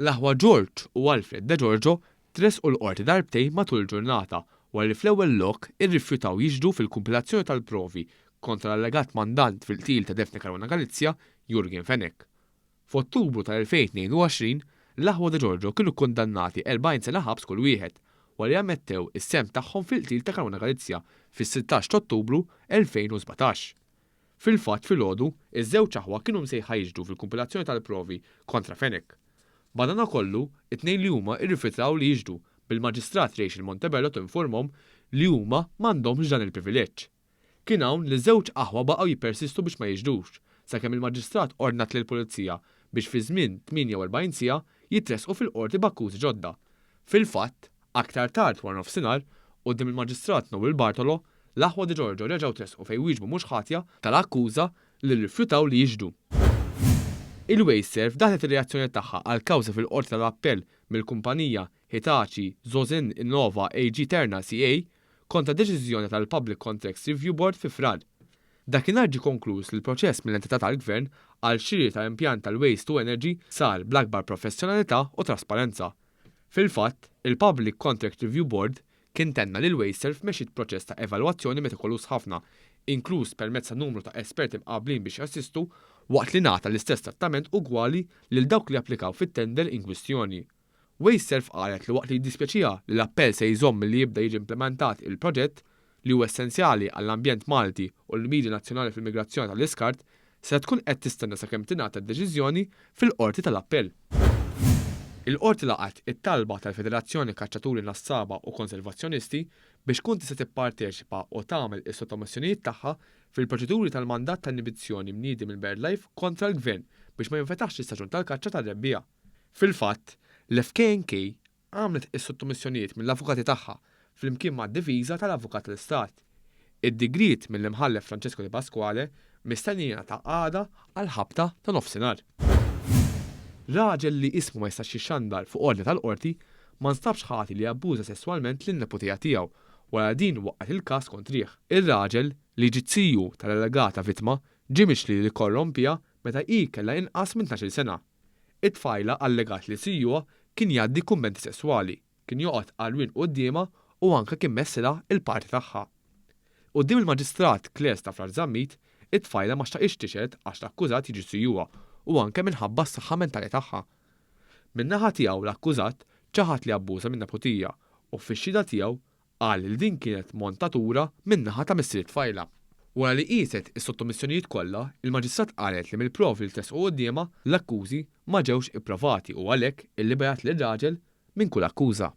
L-aħwa George u Alfred Degiorgio tressqu l-Qorti darbtejn matul il-ġurnata wara li fl-ewwel lok irrifjutaw jixhdu fil-kumpilazzjoni tal-provi kontra l-allegat mandant fil-qtil ta' Daphne Caruana Galizia, Yorgen Fenech. F'Ottubru tal-2022, l-aħwa Degiorgio kienu kkundannati 40 sena ħabs kull wieħed wara li ammettew is-sehem tagħhom fil-qtil ta' Caruana Galizia fis-16 t'Ottubru 2017. Fil-fatt, filgħodu, iż-żewġ aħwa kienu msejħa jixhdu fil-kumpilazzjoni tal-provi kontra Fenech. Madanakollu, it-tnejn li huma rrifjutaw li jixhdu, bil-Maġistrat Rachel Montebello tinformhom li huma m'għandhomx dan il-privileġġ. Kien hawn li ż-żewġ aħwa baqgħu jippersistu biex ma jixhdux, sakemm il-Maġistrat ordnat lill-Pulizija biex fi żmien 48 siegħa jitressqu fil-Qorti b'akkużi ġodda. Fil-fatt, Aktar tard waranofsinhar, quddiem il-Maġistrat Noel Bartolo, l-aħwa De Giorgio reġgħu tressqu fejn wieġbu mhux ħatja tal-akkuża li rrifjutaw li jixhdu. Il-Wasteserv daħlet ir-reazzjoni tagħha għall-kawża fil-Qorti tal-Appell mill-kumpanija Hitachi Zosen Innova AG Terna CA kontra deċiżjoni tal-Public Contracts Review Board fi Frar. Dakinhar ġie konkluż li l-proċess mill-entità tal-Gvern għal xiri ta' impjant tal-waste to energy sar bl-akbar professjonalità u trasparenza. Fil-fatt, il-Public Contract Review Board kien tenna li l-Wasteserv mexxiet proċess ta' evalwazzjoni metikoluż ħafna, inkluż permezz ta' numru ta' esperti mqabblin biex jassistu, waqt li ngħata l-istess trattament ugwali lil dawk li applikaw fit-tender inkwistjoni. Wasteserv qalet li waqt li jiddispjaċiha li l-appell se jżomm milli jibda jiġi implimentat il-proġett, li huwa essenzjali għall-ambjent Malti u l-miri nazzjonali fil-migrazzjoni tal-iskart, se tkun qed tistenna sakemm tingħata d-deċiżjoni fil-Qorti tal-Appell. Il-Qorti laqgħet it-talba tal-Federazzjoni Kaċċaturi Nassaba u Konservazzjonisti biex tkun tista' tipparteċipa u tagħmel is-sottomissjonijiet tagħha fil-proċeduri tal-mandat ta' inibizzjoni mniedi mill-BirdLife kontra l-Gvern biex ma jinfetaħx l-istaġun tal-kaċċa tar-rebbiegħa. Fil-fatt, l-FKNK għamlet is-sottomissjonijiet mill-avukati tagħha flimkien mad-difiża tal-Avukat tal-Istat. Id-digriet mill-Imħallef Francesco Depasquale mistenni jingħata għada għall-ħabta ta' nofsinhar. Raġel li ismu ma jistax jixxandar fuq ordni tal-Qorti ma nstabx ħati li abbuża sesswalment lin-neputija tiegħu wara li din waqqgħet il-każ kontrih. Ir-raġel, li jiġi z-ziju tal-allegata vittma, ġie mixli li kkorrompiha meta hi kellha inqas minn 12-il sena. It-tfajla allegat li zijuha kien jgħaddi kummenti sesswali, kien joqgħod għarwien quddiemha u anke kien messilha l-parti tagħha. Quddiem il-Maġistrat Claire Stafrace Zammit, it-tfajla ma xtaqitx tixhed għax l-akkużat jiġi zijuha u anke minħabba s-saħħa mentali tagħha. Min-naħa tiegħu l-akkużat ċaħad li abbuża min-neputija u fix-xhieda tiegħu Qal li din kienet montatura min-naħa ta' missier it-tfajla. Wara li qieset is-sottomissjonijiet kollha, il-Maġistrat qalet li mill-provi li tressqu quddiemha, l-akkużi ma ġewx ipprovati u għalhekk illiberat lir-raġel minn kull akkuża.